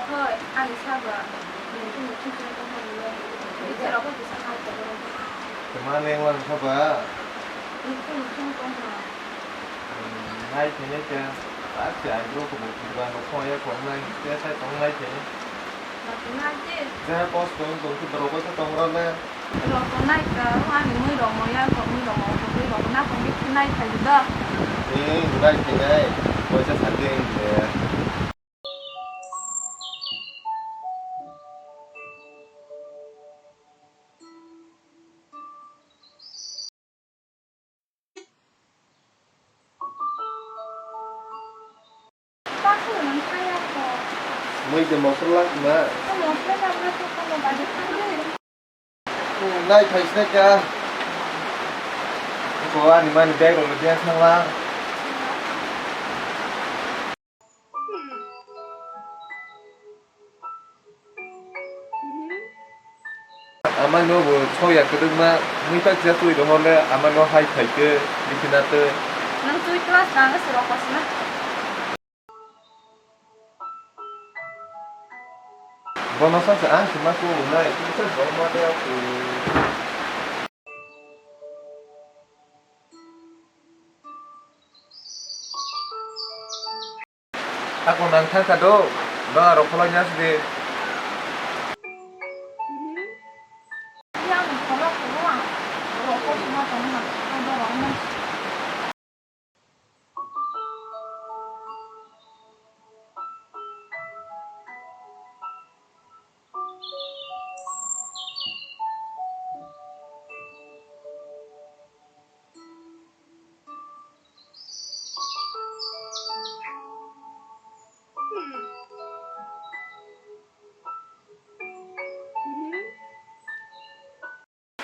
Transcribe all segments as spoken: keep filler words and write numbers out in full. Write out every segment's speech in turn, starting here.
Hoi, ani saba. Muitu muitu khe tongmani le. Bichara ko bisa hai ko. Tama leng lang saba. Muitu muitu tongma. Nai khe nai khe. Acha, bro ko muitu ba no khoya ko nai. Khe sai tong nai khe. Ba ko nai khe. Ja post ko tong ki bro ko tong ra le. Rok bo nai ka, ani mui rok mo ya, kok mui rok mo, kok mui rok na, kok mui nai thai da. Eh, nai thai nai, poisa sandi de. Mui de mosola ma. Nai thai se ka. Ko ani mani bag rok dia thangla. Ama no bo soya kwdwkma mui tak ja twi rohor le ama no hai phai khe bikina twi. Nang twi class nang se rok kosna. Bono sa se ang sima ko nai twi sa rok ma de aku. Ako nang thang kha do, do aro kholai nya sidi.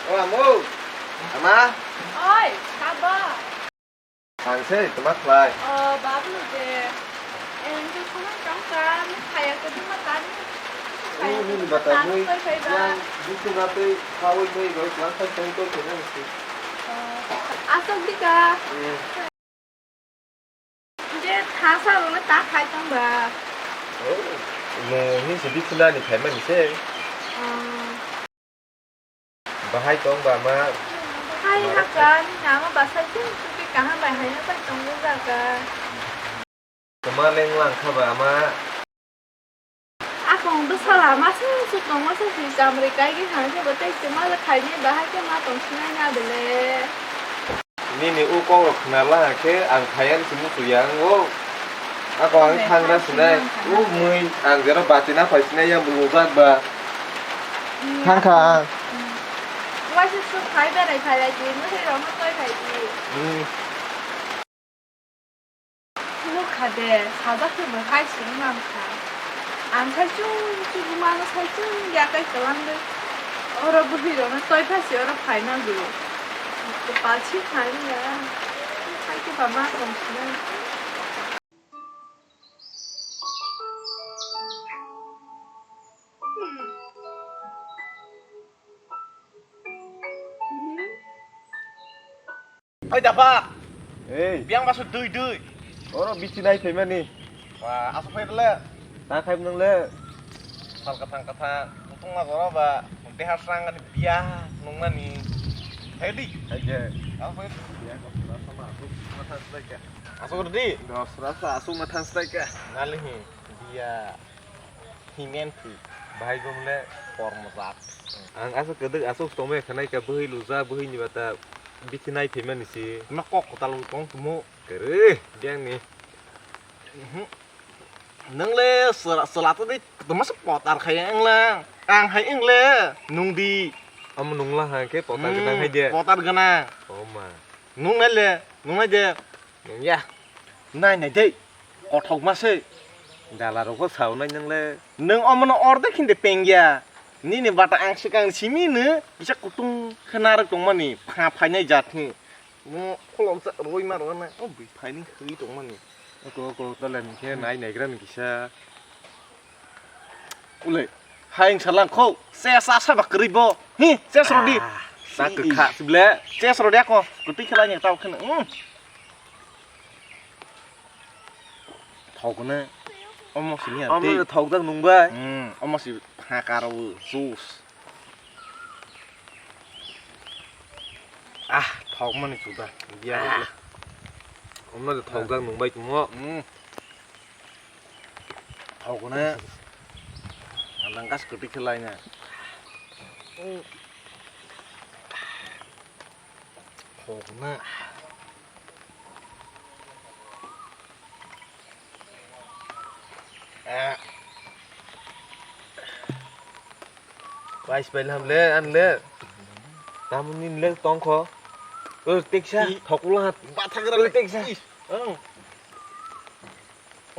O amo, ama. Oi, kabo. Ang se toma khlai. O, Bablu de. Ang tu khuna tongka, ni khaya ke duma tani. Oh, nini bata mui yang buku nape kawai mui roi lang khai tong to kena mesti. Asok dika. Hmm. Je thasa rona ta khai tong ba. Oh, no, ni se bikuna ni khai mani se. Oh. Bahai tong ba ma? Hai haka, ni nama basa chum chum ke kaham bai hai na bai tong jaga. Toma leng lang kha ba ma? Akong bwsala masa se tongo se si kamri kai ge hang se bo tei tuma le khai ni bahai ke ma tong sinai na bele. Nini o kok rok khna la khe ang phai ani se muchung ya ang o. Ako ang thang na sinai. O mui ang jero bati na phai sinai yang bumung jak ba. Thang kha ang. Waisa suk phai berai phai lai di, mwtai rok no toi phai di. Hmm. Nukha de, sajak khe bo hai sini mankha. Ang sai chum chum mano sai chum ya kai kwlangwi. Oro bwrwi rokno toi phasi oro phaina gwi. Kwpal si thani ya. Hai khe ba ma tong sinai. Oi dapha. Ei. Biang basu dui dui. Oro bichi nai phaimani. Wah, aswk phai le. Ta khai nang le. Sal kathang kathang, tungma goro ba, deha srang ani biya nungmani. Hai di. Hai je. Aswk phai. Biya ko pura sama aswk matha sreka. Aswk di. Dos rasa aswk matha sreka. Nali hi. Biya. Himen phi. Bahai gom le kormo jat. Ang aswk kwdwk aswk tongmaya khanai ka bwhwi luja bwhwi ni bata bithi nai phaimani si. Ma kok kwtal tong tumo. Kwrwi biyang ni. Mhm. Nang le sela, sela to di toma se potar khai ang la. Ang hai ang le nung di. Amo nung la hai khe potar gwnang hai de. Potar gwnang. Oh ma. Nung nai le, nung nai de. Nung ya. Nai nai de. Kothok ma se. Dala rok bo sao nai nang le. Nung omo no order khinde pengya. Nini bata ang swkang simi no kisa kutung khe narwk tongmani pha phainai jat hi. Mo kholopsa roi ma rw na. O bui phaini khwi tongmani. Oko oko tolen khe nai naigra ni kisa. Ule. Haing salang kho. Se sa sa ba kwrwi bo. Hi, se srodi. Ah, sa kwkha sible. Se srodi ako. Kwtwi khlai ni tao khna. Hmm. Thok ne. Omo sini ya. Omo tei. Thokjak nung bai. Hmm, omo si ha karo juice. Ah, thokmani chuda. Biya. Ah. Omo thokjak nung bai tumo. Hmm. Thokne. Andang kas kutik khelai na. Thokna. Pais pai lam le, an le. Tamni le tongkho. Ur tiksa, thokula. Bathang ra le tiksa. Ang.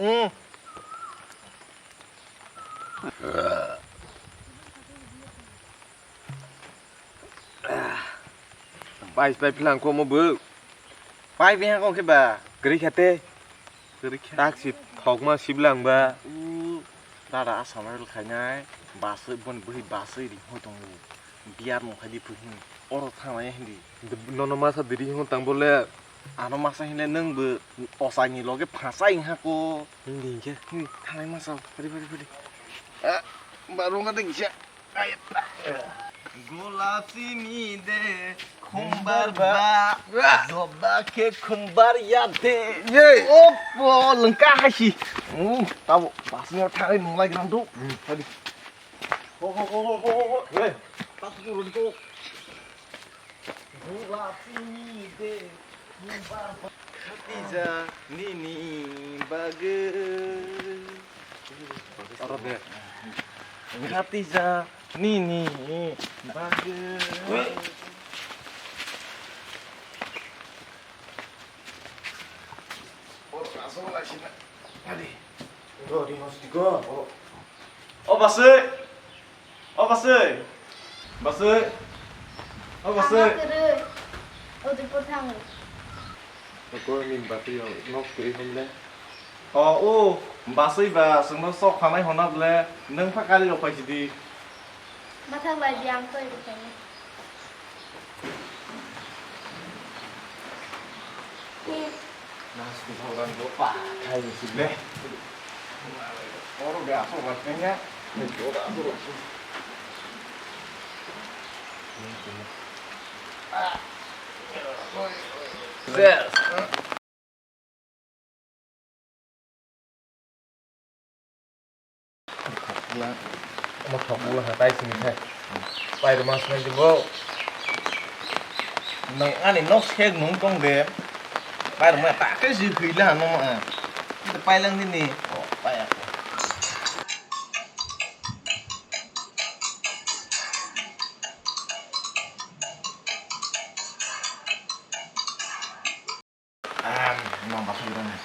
Hmm. Pai, pai, philang kho mo bo. Pai, biha kho khe ba. Kwrwi kha te. Kwrwi kha. Tak si thokma siblang ba. U, dada asama rwkhainai. Baswi, boni bwhi baswi ri hoi tongo. Biyar mung khai di phuhin. Oro thanglai hindi. Nono masa diri hwn tang bole. Ano masa hinle nwng bo osaini loge phasai wngha ko. Hindi hinkhe. Hindi, thanglai masa. Phari, phari, phari. Ah, ba, rungkha de kisa. Golap simi de khumbar ba, joba khe khumbar ya de. Ye. Opo, lengka haisi. Hmm, tabo, basni thai nung lai gran tu. Hmm, tadi. Ho, ho, ho. Hey, tak tu run tu. Golap simi de. Khatija nini bagwi. Oro de. Khatija nini bagwi. Oro aswk laisina. Adi. Oro di hosti go. O baswi. O baswi. Baswi. O baswi. Tama kwrwi. Udaipur thango. Ko ni batwi o nok kwrwi hwnle. O, o, baswi ba, chwngno sok khanai hwnna bwle, nwng pha kali rok phaisidi. Bathang bai di ang toi rwkhaini. Nasing thoran bo pa khai sile. Oro be asok rak kanya. Oro asok rak. Yes. Omo thok bula ha tai sini khai. Pai rwma swnai di bo. Nang ani nok sek nung tong de. Pai rwma ta khe si khwi la no ma. Pai lang nini. Oh, pai ya. Ang, no, basai rana.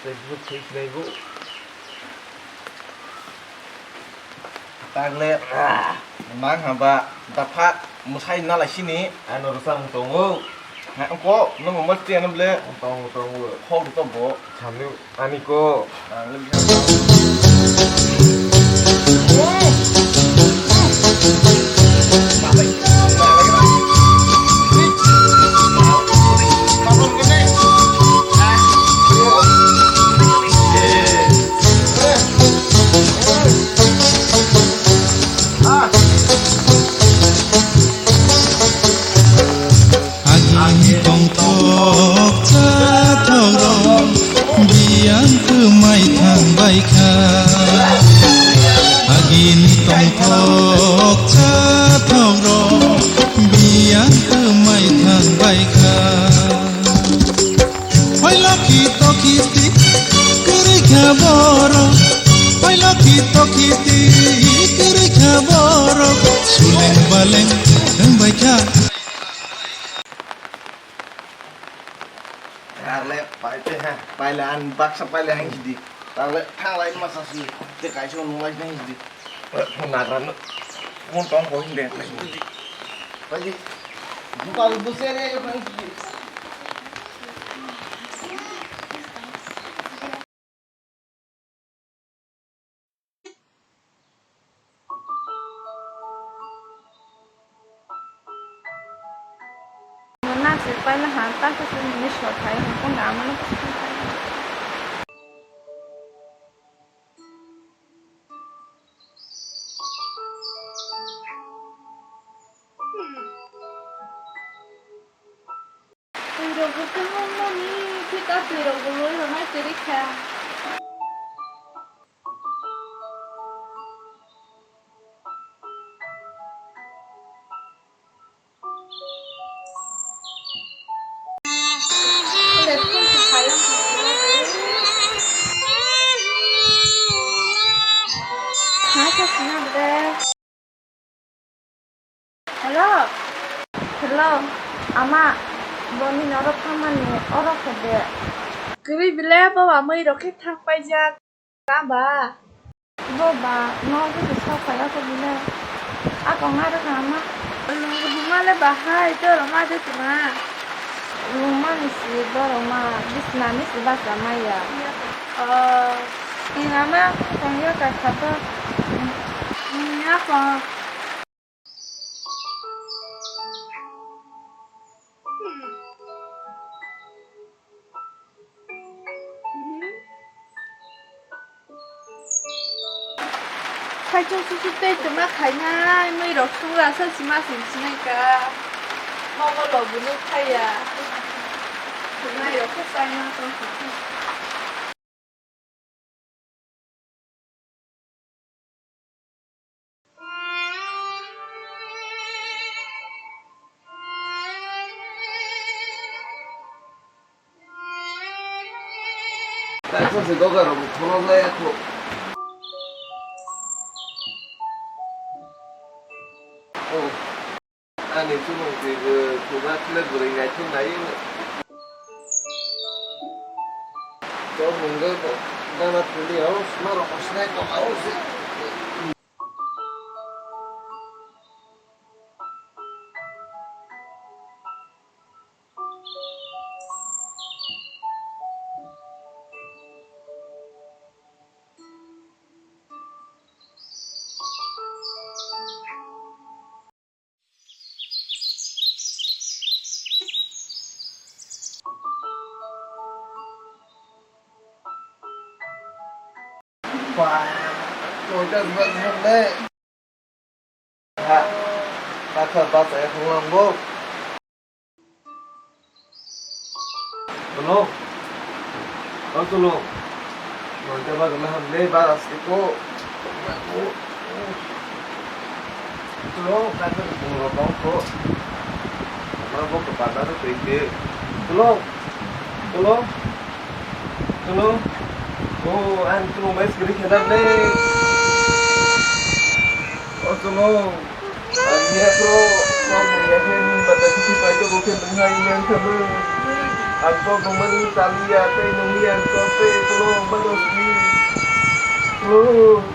Facebook page nai bo. Tagle, ah, mang haba, dapha, musai nalai sini. Ano rwchapmung tongo. Ha, ko, no mo masti ano ble. Tongo, tongo. Hok to bo. Samni. Ani ko. Agini tongthok chathok rok biyang kwmai thang bai kha. Agini tongthok chathok rok biyang kwmai thang bai kha. Oi lokhi tokhi ti kwrwi kha borok, oi lokhi tokhi ti kwrwi kha borok, suleng baleng wng bai kha. Tagle pai te ha, pai le ang baksa pai le ang hidi. Tagle thanglai masa si, te kaisa nung lai nang hidi. Nagra no, mon tong ko hinde. Pai di. Bal bu se re nang hidi. Nache paila ha, ta khe chwngni sor khai, hwn khe amano. Rikha. Hello. Hello. Ama, boni noro thangmani oro khe de. Kwrwi bile bo ba mui rok khe thang paijak. Ba ba. Bo ba, no bo se sok phai ako bile. Ako nga rwkha ama. Ruma le bahai, to ruma de tuma. Ruma ni si, bo ruma, bisna ni si basa maya. Oh. Ina ma, tong yo ka khato. Ya ko. Saichung susuk tei twma khainai, mui rok sungra sa sima sing sinai ka. Nogo lo bunu khaiya. Twmai rok khe chaina tong sing. Kaisa se doga rok khulok lai kho. Oh. Ani chumung twi bo kwbak le bwrwi naithok nai. Tongmung le bo gana thwngwi o sima rok sinai tong o se. Ba, koita bwswk swngnai? Ha, bakha bachaya khulangbo. Tolong. O tolong. Monte ba gana hamle ba aste ko. Tolong, kata ko tolong ko. Ama bo ko pada to tei. Tolong. Tolong. Tolong. Oh, ang tolong bai skiri khedar le. O tolong. Ang ya ko, ko ya ke ni bata kiti pai to ko ke nang hai yang kamu. Ang ko ko mani tali ya tei nung yang ko te tolong ba do si. Tolong.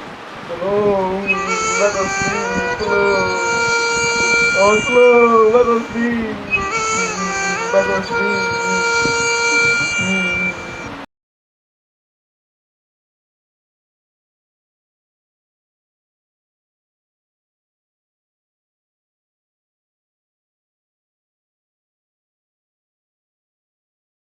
Tolong ba do si. Tolong. O tolong ba do si. Ba do si.